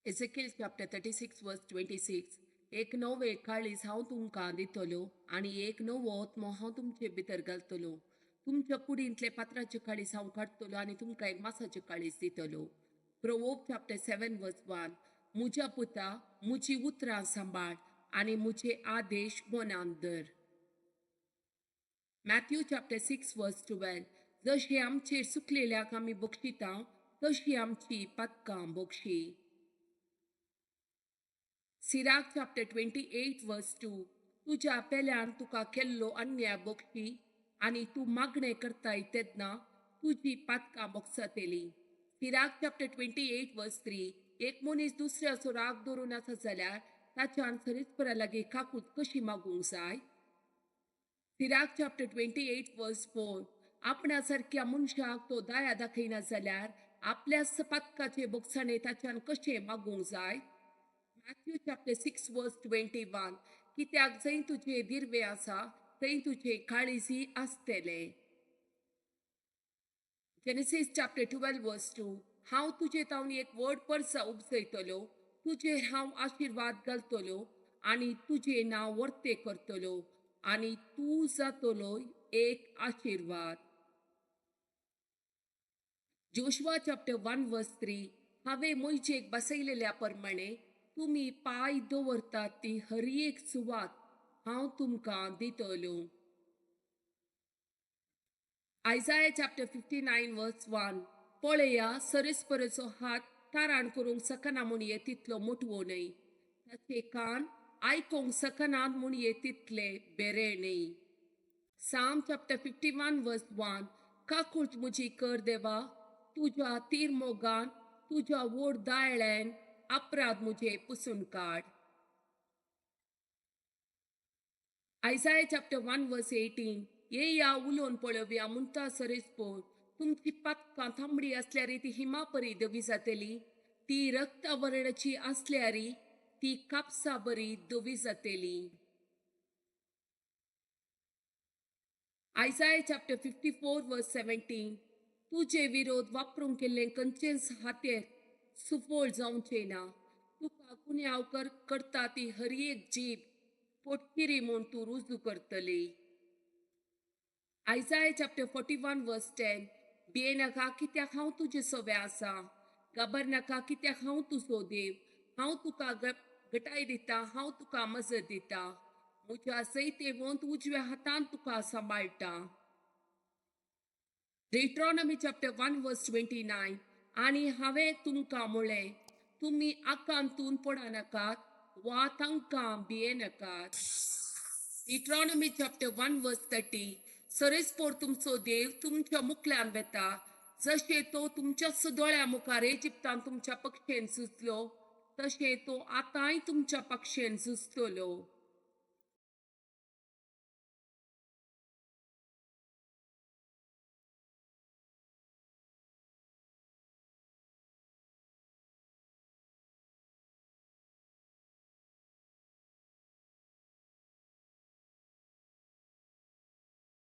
Ezekiel chapter 36 verse 26, एक नवें काळीज हांव तुमकां दितलो आनी एक नवो आत्मो हांव तुमचे भितर घालतलो. तुमच्या कुडींतले पात्राचे काळीज हांव काडटलो आनी तुमकां एक मासाचें काळीज दितलो. Proverb chapter 7 verse 1, म्हज्या पुता, म्हजी उतरां सांबाळ आनी म्हजे आदेश मनांत धर. Matthew chapter 6 verse 12, जशें आमचेर चुकलेल्याक आमी बक्षिता तशी आमची पातकां बक्षी. Sirach chapter 28 verse 2, तुज्या पेल्यान तुका केल्लो अन्याय बक्षी आनी तूं मागणें करताय तेन्ना तुजी पातकां बक्षतली. Sirach chapter 28 verse 3, एक मनीस दुसऱ्याचो राग धरून आसा जाल्यार ताच्यान सरेस्परा लागीं काकूत कशी मागूंक जाय. Sirach chapter 28 verse 4, आपणा सारक्या मनशाक तो दया दाखयना जाल्यार आपल्या पातकाचे बक्षाणे ताच्यान कशें मागूंक जाय. Matthew chapter 6 verse 21, कित्याक जंय तुजें दिर्वे आसा थंय तुजें काळीजय आसतलें. Genesis chapter 12 verse 2, हांव तुजे तावन एक व्हड परसा उपजयतलो, तुजेर हांव आशिर्वाद घालतलो आनी तुजें नांव वर्तें करतलो आनी तूं जातलो एक आशिर्वाद. Joshua chapter 1 verse 3, हांवें मोयजेक बसयलेल्या प्रमाणे तुमी पांय दवरतात ती हर एक सुवात हांव तुमकां दितलो. Isaiah chapter 59 verse 1, पळया सरेस्पराचो हात ताराण करूंक शकना म्हूण ये तितलो मोटवो न्हय, ताचे कान आयकूंक शकनात म्हूण ये तितले बेरे न्हय. Psalm chapter 51 verse 1, काकूट म्हजी कर देवा, तुज्या तीर मोगान तुज्या व्हड दायळ्यान अपराध म्हजे पुसून काड. Isaiah chapter 1 verse 18, येया उलोवन पळोवया म्हणटा सरेस्पोर, तुमची पातकां तांबडी आसल्यार ती हिमा परी धवी जातली, ती रक्तवर्णाची आसल्यार ती कापसा बरी धवी जातली. Isaiah chapter 54 verse 17, तुजे विरोध वापरूंक केल्लें खंयचेंच हातेर सुफळ जावचें ना, तुका गुन्यांव करता ती हर एक जीब पोटकिरी म्हूण तूं रुजू करतली. Isaiah chapter 41 verse 10, भियेनाका कित्याक हांव तुजे सवे आसा, घाबरनाका कित्याक हांव तुजो देव, हांव तुका घटाय दिता, हांव तुका मजत दिता, म्हज्या सयतेवंत उजव्या हातान तुका सांबाळटा. Deuteronomy chapter 1 verse 29, आनी हांवें तुमकां म्हळें, तुमी आकांतून पडनाकात वा तांकां भियेनाकात. Deuteronomy chapter 1 verse 30, सरेस्पोर तुमचो देव तुमच्या मुखल्यान वेता, जशें तो तुमच्याच दोळ्या मुखार इजिप्तान तुमच्या पक्षेन झुजलो तशें तो आतांय तुमच्या पक्षेन झुजतलो.